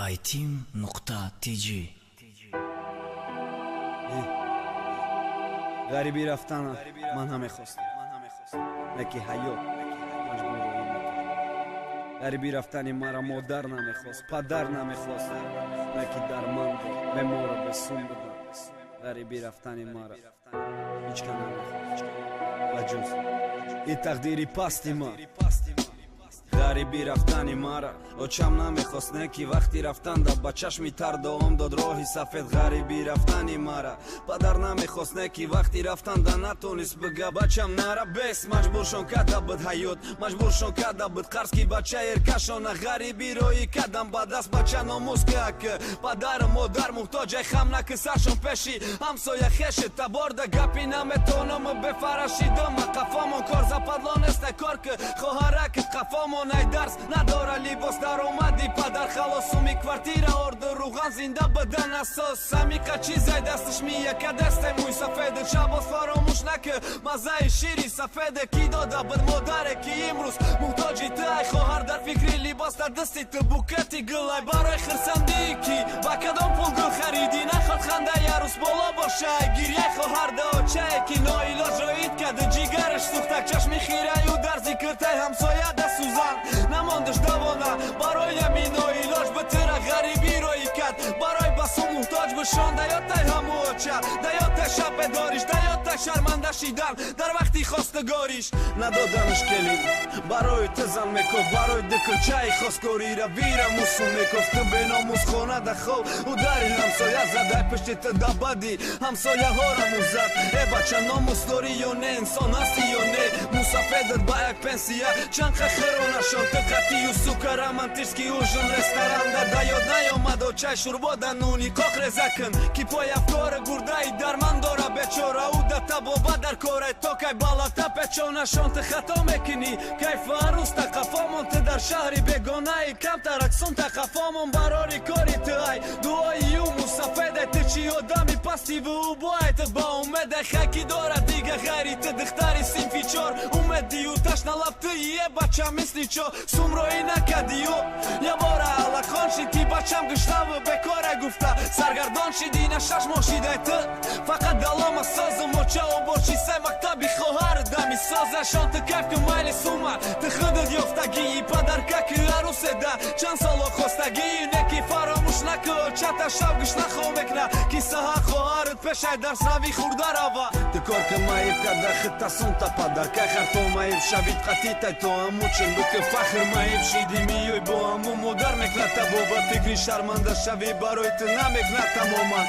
Itim.tj. Ғарибӣ рафтана ман намехостам, не ки ҳаёт маҷбурроӣ мекард. Ғарибӣ рафтани мара модар намехост, падар намехост, не ки дарманд бемору бесум будам. Ғарибӣ рафтани мара ҳеҷ ка намехост, ба ҷуз и тақдири пасти ман. Ғарибӣ рафтани мара очам намехост, не ки вақти рафтанда ба чашми тар дуом дод роҳи сафед. Ғарибӣ рафтани мара падар намехост, не ки вақти рафтанда натонист бига: «Бачам, нара бес». Маҷбуршон карда буд ҳаёт, маҷбуршон карда буд қарз, ки бача эркашона ғарибӣ роҳӣ кардам ба даст. Бача, номус ки падару модар муҳтоҷай, хам наки саршон пеши ҳамсоя хеши таборда гапи наметонам бефарашидам. Қафомон кор западло неста, кор ки хоҳаракит қафомон ай дарс надора либос. Даромади падар халосуми квартира, орду, руған, зинда бадан асос. Самиқа чизай дасташ мияка дастай мӯй сафеду шабоз. Фаромӯш наки маззаи шири сафеде, ки дода буд модаре, ки имрӯз муҳтоҷи ту ай. Хоҳар дар фикри либос, дар дасти ту букети гулай. Барои хирсандӣ, ки ба кадом пул гул харидӣ, наход хандаи арӯс боло бошай гирьяи хоҳар да очае, ки ноилоҷ роид карда, ҷигараш сӯхтак. Чашми хираю дар зикртай ҳамсоя да сӯзан намондаш давона. Барои ҳамин ноилоҷ ба тира ғарибӣ роӣ кард, барои ба сум муҳтоҷ бишон. Даётай ҳаму оча, даётай шаб бедориш, даётай шарманда шидан дар вақти хостагориш, надоданаш келин. Барои ту зан мекофт, барои дукулчаи хостгорира вира мусу мекофт. Ту беномус хона да хоб, ӯ дари ҳамсоя задай, пишти ту да бади ҳамсояҳора музад. Э бача, номус дорӣ ё не? Инсон ҳастӣ ё не? Мусафедат ба як пенсия чанд хахиронашон ту қатию сука романтический ужин ресторанда да ёд наёмад очай шӯрбо да нуни қоқ реза кун, ки пояфкори гурдаи дарман дора бечора, ӯ да табоба дар корай то кай балата печонашон. Ту хато мекунӣ, кайфу арӯста қафомон, ту дар шаҳри бегонаи камтарак сумта қафомон. Барори кори ту ай дуои ӯ мусафеде, ту чӣ одами пастиву ӯ боай ту ба умеде хаки дорад дига ғайри ту. Духтари синфи чор умедию ташналаб ту е бача, мисли чо сумроӣ накардию ябора аллахон шид, ки бачам гуштаву бекора гуфта саргардон шиди. На 6 моҳ шидай, ту фақат далома созу моча оборчи сай мактаби хоҳар дами созашон. Ту кайф ки майли сума ту худат ёфтагии падаркаки арӯседа чанд соло хостагии, не ки фаромӯш наку чата шаб гӯш нахо мекна, ки саҳар хоҳарат пешай дарсравӣ хӯрда рава. Ту кор ки маиб карда хиттасонта падарка харто маиб шавид қатитай то ҳаму чин буки фахр маиб шиди миёй бо ҳаму модар мекна табоба. Фикри шарманда шавӣ барои ту намекна тамоман.